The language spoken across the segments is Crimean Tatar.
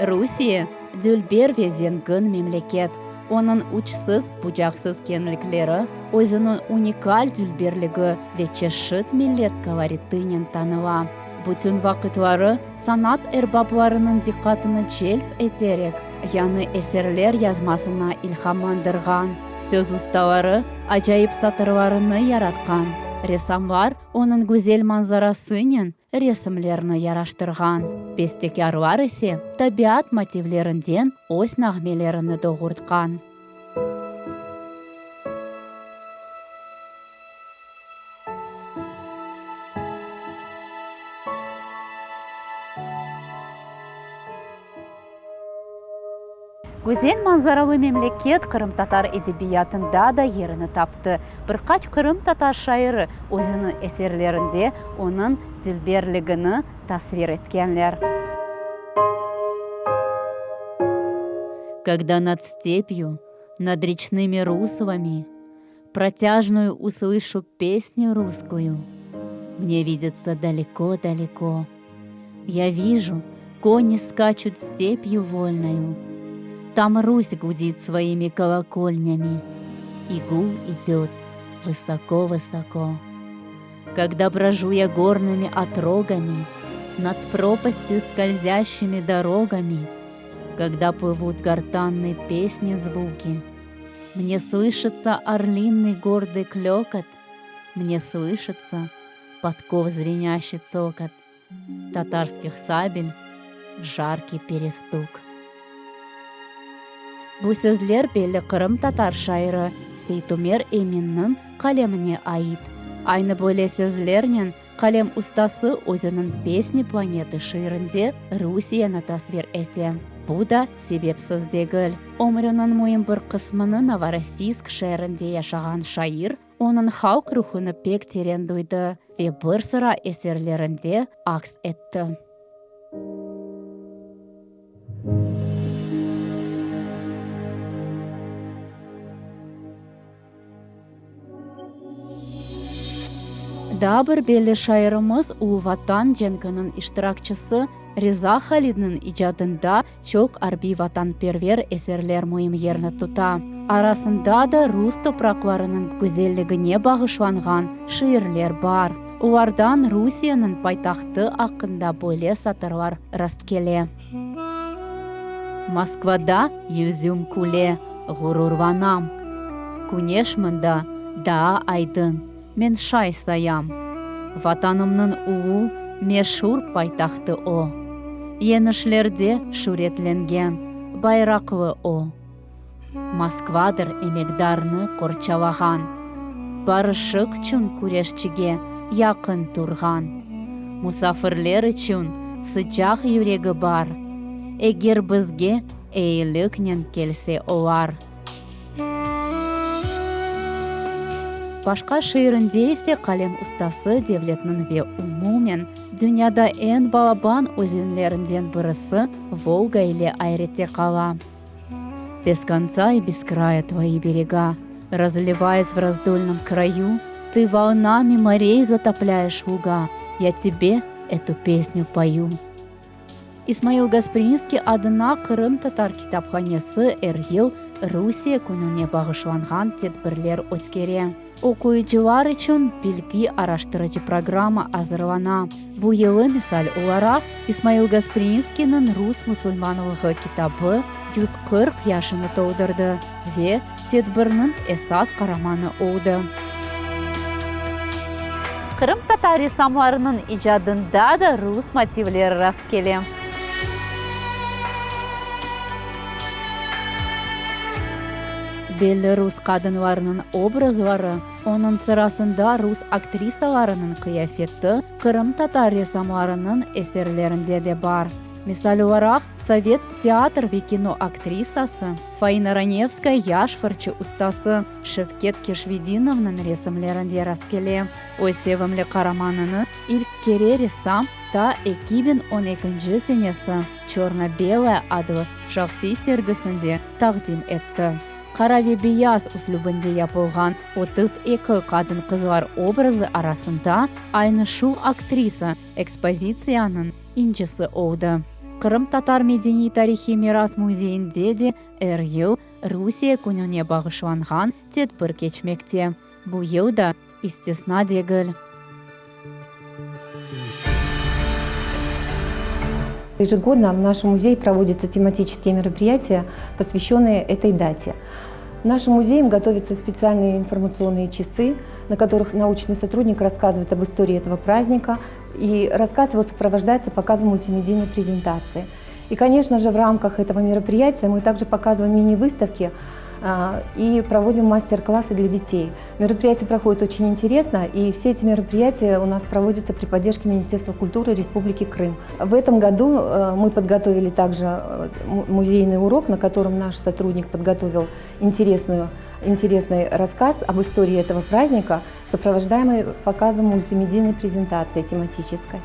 Rusiye, dülber ve zengin memleket. Onıñ uçsız-bucaqsız keñlikleri özüniñ unikal dülberligi ve çeşit millet koloritinen tanıla. Bütün vaqıtları sanat erbaplarınıñ diqqatını celp eterek, yañı eserler yazmasına ilhamlandırğan, söz ustaları acayip satırlarını yaratqan, ressamlar onıñ güzel manzarasınen resimlerni yaraştırğan, bestekârlar ise tabiat motivlerinden öz nağmelerini doğurtqan. Güzel manzaralı memleket qırımtatar edebiyatında da yerini taptı. Bir qaç qırımtatar şairi özüniñ eserlerinde onıñ dülberligini tasvir etkenler. Kogda nad stepью, nad reçnımi ruslami, Протяжную услышу песню русскую, Мне видится далеко-далеко. Я вижу, кони скачут степью вольною, Там Русь гудит своими колокольнями, И гул идет высоко-высоко. Когда брожу я горными отрогами, Над пропастью скользящими дорогами, Когда плывут гортанные песни звуки, Мне слышится орлиный гордый клёкот, Мне слышится подков звенящий цокот, Татарских сабель жаркий перестук. Bu sözler belli qırımtatar şairi Seytumer Eminniñ qalemine ait. Aynı böyle sözlernen qalem ustası özüniñ Pesni planetı şiirinde Rusiyeni tasvir ete. Bu da sebepsiz degil. Ömrüniñ müim bir qısmını Novorossiysk şeerinde yaşağan şair onıñ halq ruhunı pek teren duydı ve bir sıra eserlerinde aks etti. Daa bir belli şairimiz Ulu Vatan cenkiniñ iştirakçisi Riza Halidniñ icadında çoq arbiy-vatanperver eserler müim yerni tuta. Arasında da rus topraqlarınıñ güzelligine bağışlanğan şiirler bar. Olardan Rusiyeniñ paytahtı aqqında böyle satırlar rastkele. Moskvada yüzüm küle, ğururlanam. Küneş mında daa aydın, men şay sayam. Vatanımnıñ ulu, meşur paytahtı o. Yeñişlerde şüretlengen bayraqlı o. Moskvadır emekdarnı qorçalağan, Barışıqçün küreşçige yaqın turğan. Musafirler içün sıcaq yüregi bar, Eger bizge eyiliknen kelse olar. Başqa şiirinde ise qalem ustası devletniñ ve umumen dünyada eñ balaban özenlerinden birisi Volga ile ayrette qala. Bez kontsa i bez kraya tvoyi berega, Razlivayas v razdolnom krayu, Ty volnami morey zatoplyayeš luga, Ya tebe etu pesnyu poyu. İsmail Gasprinskiy adına Qırımtatar kitaphanesi er yıl Rusiye kününe bağışlanğan tedbirler ötkere. Oquyıcılar içün bilgi araştırıcı programma azırlana. Bu yılı, misal olaraq, İsmail Gasprinskiyniñ Rus musulmanlığı kitabı 140 yaşını toldurdı ve tedbirniñ esas qaramanı oldı. Qırımtatar ressamlarınıñ icadında da rus motivleri rastkele. Belli rus qadınlarınıñ obrazları, onıñ sırasında rus aktrisalarınıñ qıyafeti qırımtatar ressamlarınıñ eserlerinde de bar. Misal olaraq, sovet teatr ve kino aktrisası Faina Ranevskaya yaş fırçı ustası Şevket Keşvedinovnıñ resimlerinde rastkele. Öz sevimli qaramanını ilk kere ressam ta 2012 senesi Çorno-beloye adlı şahsiy sergisinde taqdim etti. Qara ve beyaz üslübinde yapılğan 32 qadın-qızlar obrazı arasında aynı şu aktrisa ekspozitsiyanıñ incisi oldı. Qırımtatar medeniy-tarihiy miras müzeyinde de er yıl Rusiye kününe bağışlanğan tedbir keçmekte. Bu yıl da istisna degil. Ежегодно в нашем музее проводятся тематические мероприятия, посвященные этой дате. Нашим музеем готовятся специальные информационные часы, на которых научный сотрудник рассказывает об истории этого праздника, и рассказ его сопровождается показом мультимедийной презентации. И, конечно же, в рамках этого мероприятия мы также показываем мини-выставки и проводим мастер-классы для детей. Мероприятие проходит очень интересно, и все эти мероприятия у нас проводятся при поддержке Министерства культуры Республики Крым. В этом году мы подготовили также музейный урок, на котором наш сотрудник подготовил интересную, интересный рассказ об истории этого праздника, сопровождаемый показом мультимедийной презентации тематической.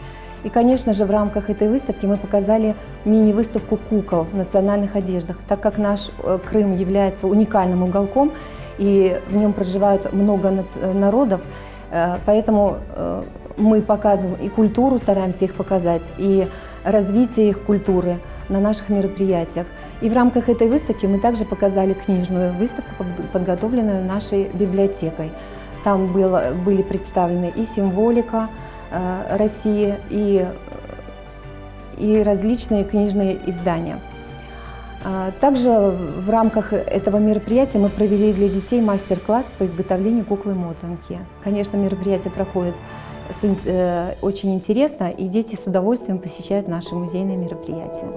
И, конечно же, в рамках этой выставки мы показали мини-выставку кукол в национальных одеждах, так как наш Крым является уникальным уголком, и в нем проживают много народов, поэтому мы показываем и культуру, стараемся их показать, и развитие их культуры на наших мероприятиях. И в рамках этой выставки мы также показали книжную выставку, подготовленную нашей библиотекой. Там было, были представлены и символика России, и, и различные книжные издания. Также в рамках этого мероприятия мы провели для детей мастер-класс по изготовлению куклы-мотанки. Конечно, мероприятие проходит очень интересно, и дети с удовольствием посещают наши музейные мероприятия.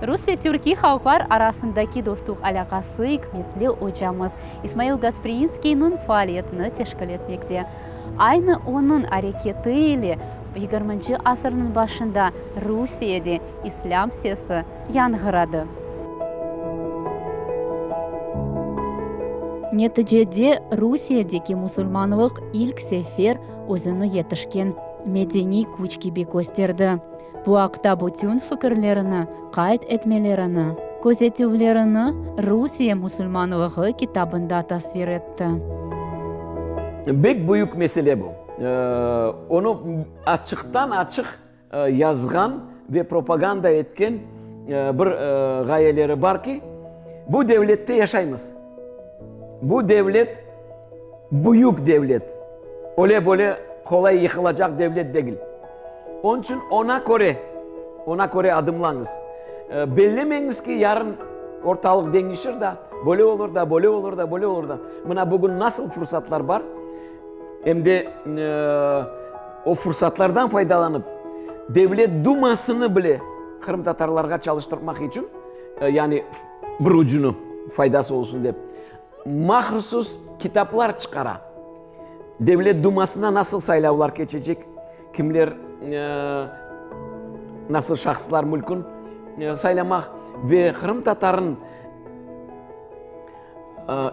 Rus ve türkiy halqlar arasındaki dostluq alâqası ikmetli ocamız İsmail Gasprinskiyniñ faaliyetini teşkil etmekte. Aynı onıñ areketi ile yigirminci asırnıñ başında Rusiyede islâm sesi yañğıradı. Neticede Rusiyedeki musulmanlıq ilk sefer özüni yetişken medeniy küç kibi kösterdi. Bu aqta bütün fikirlerini, qayd etmelerini, közetüvlerini Rusiye musulmanlığı kitabında tasvir etti. Bek büyük mesele bu. Onı açıqtan-açıq yazğan ve propaganda etken bir ğayeleri bar ki, bu devlette yaşaymız. Bu devlet büyük devlet, öyle-böyle qolay yıqılacaq devlet degil. Onıñ içün oña köre, oña köre adımlañız. Bellemeñiz ki, yarın ortalıq deñişir da, böyle olur da, böyle olur da, böyle olur da. Mına bugün nasıl fursatlar bar, em de o fursatlardan faydalanıp, Devlet Dumasını bile qırımtatarlarğa çalıştırmaq içün, yani bir ucunı faydası olsun dep, mahsus kitaplar çıqara. Devlet Dumasına nasıl saylavlar keçecek, kimler, nasıl şahıslar mülkün saylamaq ve qırımtatarıñ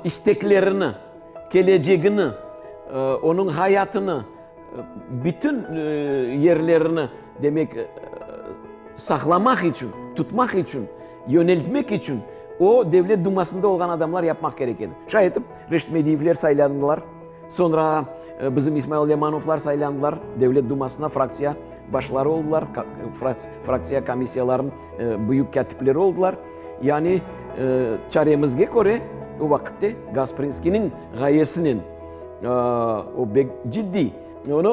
isteklerini, kelecegini, onıñ hayatını, bütün yerlerini, demek, saqlamaq içün, tutmaq içün, yöneltmek içün o Devlet Dumasında olğan adamlar yapmaq kerek edi. Şay etip, Reşit Mediyevler saylandılar, soñra bizim İsmail Lemanovlar saylandılar, Devlet Dumasına fraktsiya başları oldılar, fraktsiya komissiyalarınıñ büyük kâtipleri oldılar. Yani, çaremizge köre, o vaqıtte Gasprinskiyniñ ğayesinen, o bek ciddiy onı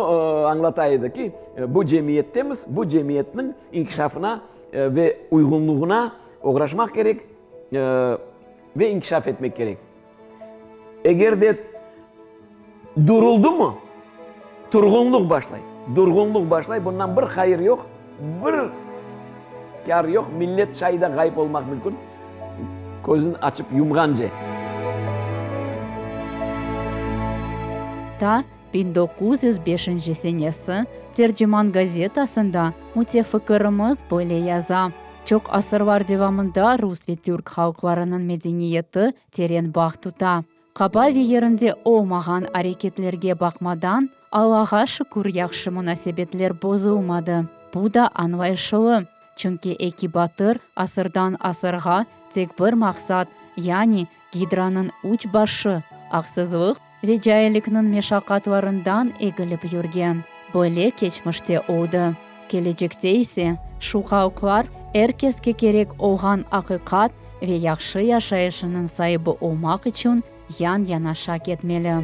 añlata edi ki, bu cemiyettemiz, bu cemiyetniñ inkişafına ve uyğunluğına oğraşmaq kerek ve inkişaf etmek kerek. Eger de duruldımı, turğunluq başlay. Durğunluq başlay, bundan bir hayır yoq, bir kâr yoq, millet şay da ğayıp olmaq mümkün, közün açıp yumğance. Ta 1905 senesi Terciman gazetasında mütefikirimiz böyle yaza, Çoq asırlar devamında rus ve türk halqlarınıñ medeniyeti teren bağ tuta. Qaba ve yerinde olmağan areketlerge baqmadan, Allağa şükür yahşı munasebetler bozulmadı. Bu da añlayışılı, çünki eki batır asırdan asırğa tek bir maqsat, yani gidranıñ üç başı, aqsızlıq ve caillikniñ meşaqatlarından egilip yürgen. Böyle keçmişte oldı. Kelecekte ise şu halqlar er keske kerek olğan aqiqat ve yahşı yaşayışınıñ saibi olmaq içün yan-yanaşa ketmeli.